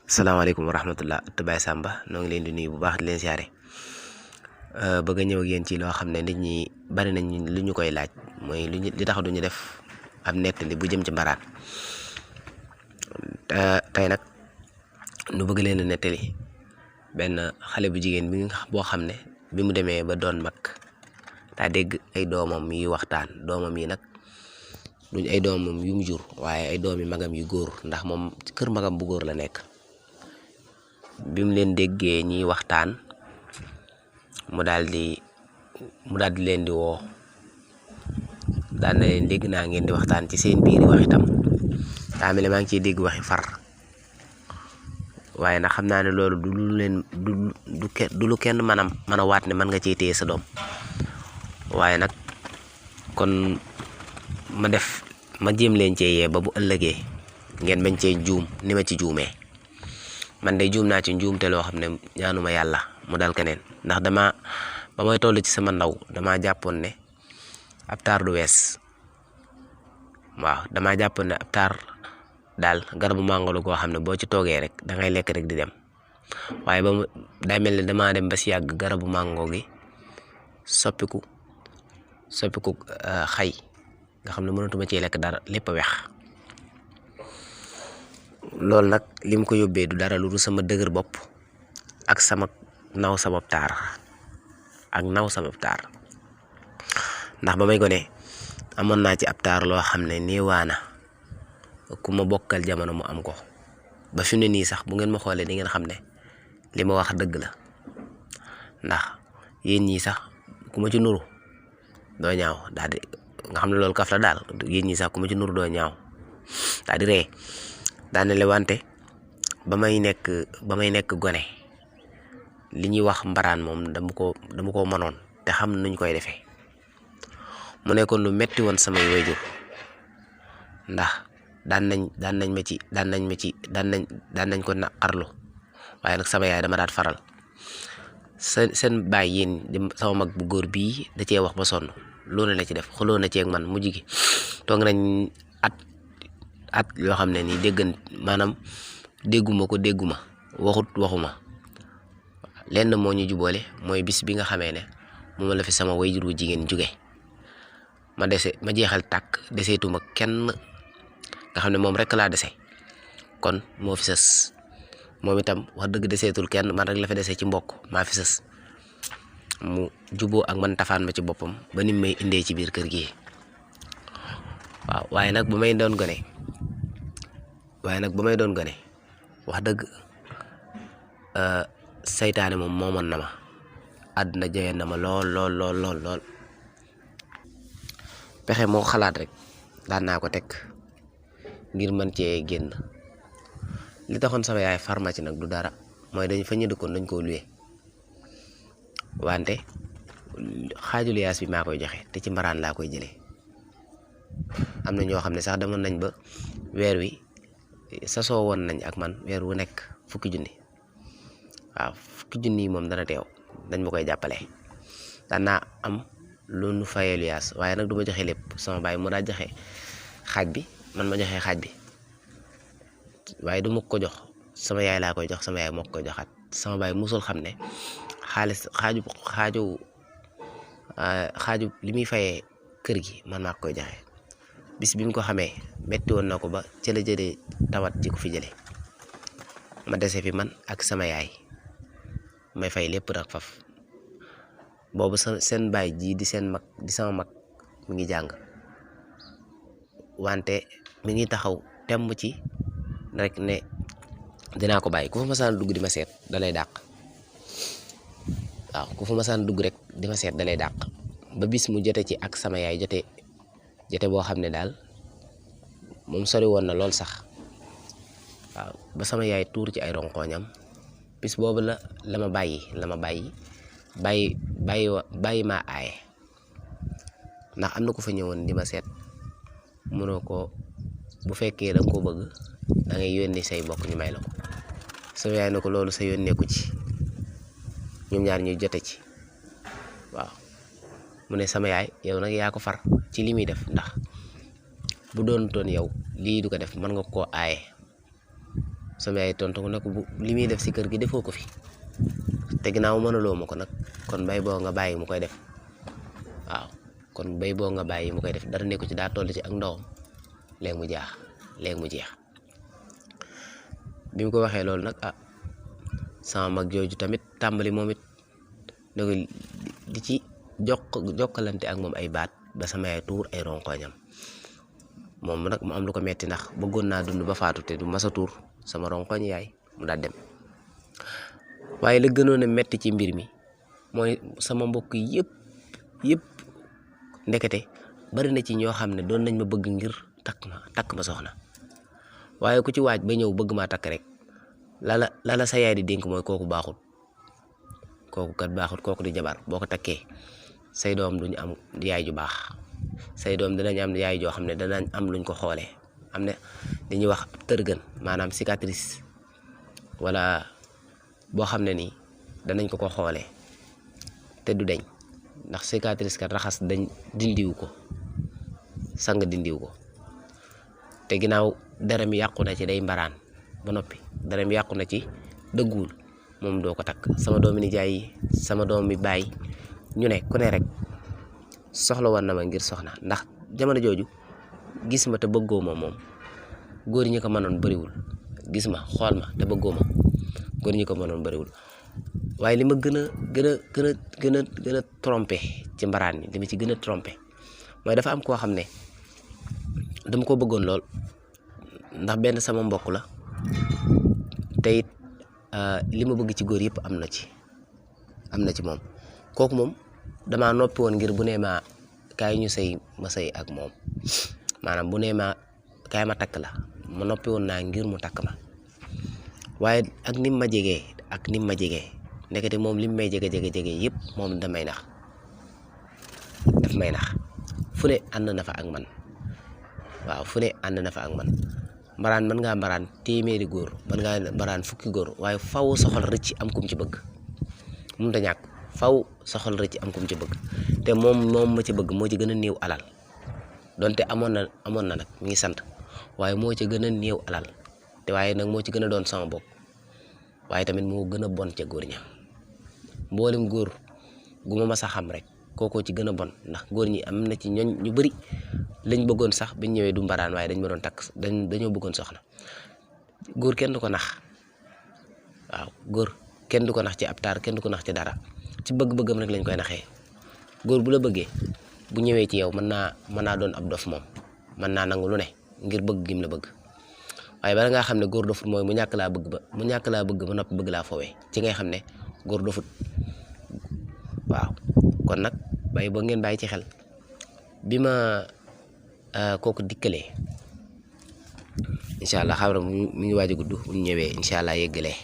Assalamualaikum warahmatullah Baye Samba noo ngi leen di nuyu bu baax di leen siyaare bëgg a ñëw ak yéen ci loo xam ne nit ñi bari nañ lu ñu koy laaj mooy li tax duñu def ab nettali bu jëm ci mbaraan tey nag nu bëgg leen a nettali benn xale bu jigéen boo xam ne bi mu demee ba doon mag daa dégg ay doomam yi waxtaan doomam yi nag duñ ay doomam yu mu jur waaye ay doomi magam yu góor ndax moom kër magam bu góor la nekk. bi mu leen déggee ñiy waxtaan mu daal di leen di woo daal na leen dégg naa ngeen di waxtaan ci seen biir wax itam daa mel ne maa ngi ciy dégg waxi far waaye nag xam naa ne loolu du lu leen du lu kenn mën a waat ne mën nga ciy téye sa doom waaye nag kon ma jéem leen cee yee ba bu ëllëgee ngeen bañ cee juum ni ma ci juumee. man de juum naa ci njuumte loo xam ne ñaanuma yàlla mu dal keneen ndax ba may toll ci sama ndaw dama jàppoon ne ab taar du wees waaw dama jàppoon ne ab taar daal garabu màngolo goo xam ne boo ci toogee rek da ngay lekk rek di dem waaye day mel ne damaa dem ba si yàgg garabu màngo gi soppiku xay nga xam ne mënatuma cee lekk dara lépp a weex. loolu nag lim ko yóbbee du dara lu dul sama dëgër bopp ak sama naw sama taar ndax ba may gone amoon naa ci ab taar loo xam ne néewaana ku ma bokkal jamono mu am ko ba fi ne nii sax bu ngeen ma xoolee di ngeen xam ne li ma wax dëgg la ndax yéen ñii sax ku ma ci nuru doo ñaaw daal di nga xam ne loolu kaf la daal yéen ñii sax ku ma ci nuru doo ñaaw daal di ree daane le wante ba may nekk gone li ñuy wax mbaraan moom dama ko mënoon te xam nuñ koy defee mu nekkoon lu metti woon samay waajur ndax daan nañ ko naqarlu waaye nag sama yaay dama daat faral seen baay yéen sama mag bu góor bii da cee wax ba sonn loolu la ci def xuloo na ceeg man mujj gi toog nañ at yoo xam ne nii maanaam dégguma waxuma lenn moo ñu jubóole mooy bis bi nga xamee ne moom la fi sama wayjur wu jigéen jóge ma jeexal tàkk deseetuma kenn nga xam ne moom rek laa dese kon moo fi sës moom itam wax dëgg deseetul kenn man rek la fi dese ci mbokk maa fi sës mu juboo ak man tafaan ma ci boppam ba ni may indee ci biir kër gi waaw waaye nag ba may doon gone wax dëgg saytaane moom moomoon na ma àdduna jëyeen na ma lool pexe moo xalaat rek daan naa ko teg ngir mën cee génn li taxoon sama yaay pharmacie nag du dara mooy fa ñu dëkkoon dañ koo luye wante xaaju liyaas bi maa koy joxe te ci mbaraan laa koy jëlee am na ñoo xam ne sax demoon nañ ba weer wi sasoo woon nañ ak man weer wu nekk 1000 junni waaw 1000 junni moom dana teew dañ ma koy jàppale daan naa am lu nu fayee luyaas waaye nag du ma joxe lépp sama baay mu daa joxe xaaj bi man ma joxe xaaj bi waaye du ma ko jox sama yaay laa koy jox sama yaay moo koy joxaat sama baay musul xam ne xaalis xaaju li muy fayee kër gi man maa koy joxe bis bi mu ko xamee metti woon na ko ba ca la jëlee tawat ji ko fi jële ma dese fi man ak sama yaay may fay lépp nag faf boobu seen baay ji di seen mag di sama mag mi ngi jàng wante mi ngi taxaw temm ci rek ne dinaa ko bàyyi ku fa masaan dugg di ma seet da lay dàq waaw ku fa masaan dugg rek di ma seet da lay dàq ba bis mu jote ci ak sama yaay jote boo xam ne daal moom sori woon na lool sax waaw ba sama yaay tuur ci ay ronkoñam bis boobu la ma bàyyi maa aaye ndax am na ku fa ñëwoon di ma seet mënoo ko bu fekkee danga ko bëgg da ngay yónni say bokk ñu may la ko sama yaay na ko loolu sa yónneeku ci ñoom ñaar ñuy jote ci waaw mu ne sama yaay yow nag yaa ko far ci li muy def ndax bu doon toon yow lii du ko def mën nga koo aaye sama yaay tontu ko nag bu li muy def si kër gi defoo ko fi te ginnaaw mënaloo ma ko nag kon bay boo nga bàyyi mu koy def waaw kon bay boo nga bàyyi mu koy def dara nekku ci daa toll ci ak ndawam léegi mu jeex bi mu ko waxee loolu nag sama mag jooju tamit tàmbali moom it da di ci jokkalante ak moom ay baat ba sama yaay tuur ay ronkoñam moom nag mu am lu ko metti ndax bëggoon naa dund ba faatu te du masa tuur sama ronkoñ yaay mu daal dem waaye la gënoon a metti ci mbir mi mooy sama mbokk yëpp ndekete bari na ci ñoo xam ne doon nañ ma bëgg ngir takk ma soxna waaye ku ci waaj ba ñëw bëgg maa takk rek lala sa yaay di dénk mooy kooku baaxut kooku di jabar boo ko takkee say doom duñu am yaay ju baax say doom dinañ am yaay joo xam ne danañ am luñ ko xoolee am ne dañuy wax tërgën maanaam cicatrice wala boo xam ne nii danañ ko xoolee te du deñ ndax cicatrice kat raxas dañ dindiw ko sang dindiw ko te ginnaaw dara mi yàqu na ci day mbaraan ba noppi dara mi yàqu na ci dëgguwul moom doo ko takk sama doomi nijaay yi sama doomi baay ñu ne ku ne rek soxla woon na ma ngir soxna ndax jamono jooju gis ma te bëggoo ma moom góor ñi ko mënoon bëriwul gis ma xool ma te bëggoo ma góor ñi ko mënoon bëriwul waaye li ma gën a trompé ci mbaraan mi li ma ci gën a trompé mooy dafa am koo xam ne dama ko bëggoon lool ndax benn sama mbokk la te it li ma bëgg ci góor yëpp am na ci moom kooku moom damaa noppi woon ngir bu nee ma kaay ñu sëy ma sëy ak moom maanaam bu nee ma kaay ma takk la ma noppi woon naa ngir mu takk ma waaye ak nim ma jegee ndekete moom lim may jege yëpp moom daf may nax fu ne ànd na fa ak man waaw fu ne ànd na fa ak man mbaraan mën ngaa mbaraan téeméeri góor mën ngaa mbaraan fukki góor waaye faw soxal rëcc am kum ci bëgg mënut a ñàkk faw soxal rëcc am kum ci bëgg te moom ma ci bëgg moo ci gën a néew alal donte amoon na nag mi ngi sant waaye moo ci gën a néew alal te waaye nag moo ci gën a doon sama bopp waaye tamit moo gën a bon ca góor ña mboolem góor gu ma mas a xam rek kookoo ci gën a bon ndax góor ñi am na ci ñooñ ñu bari lañ bëggoon sax biñ ñëwee du mbaraan waaye dañ ma doon takk dañoo bëggoon soxna góor kenn du ko nax waaw góor kenn du ko nax ci ab taar kenn du ko nax ci dara ci bëgg-bëggam rek lañ koy naxee góor bu la bëggee bu ñëwee ci yow mën naa doon ab dof moom mën naa nangu lu ne ngir bëgg gim la bëgg waaye bala ngaa xam ne góor dofut mooy mu ñàkk laa bëgg ba noppi bëgg laa foowee ci ngay xam ne góor dofut waaw kon nag bàyyi boo ngeen bàyyi ci xel bi ma kooku dikkalee incha allah xam na mu ngi waaj a gudd bu ñu ñëwee incha allah yeggalee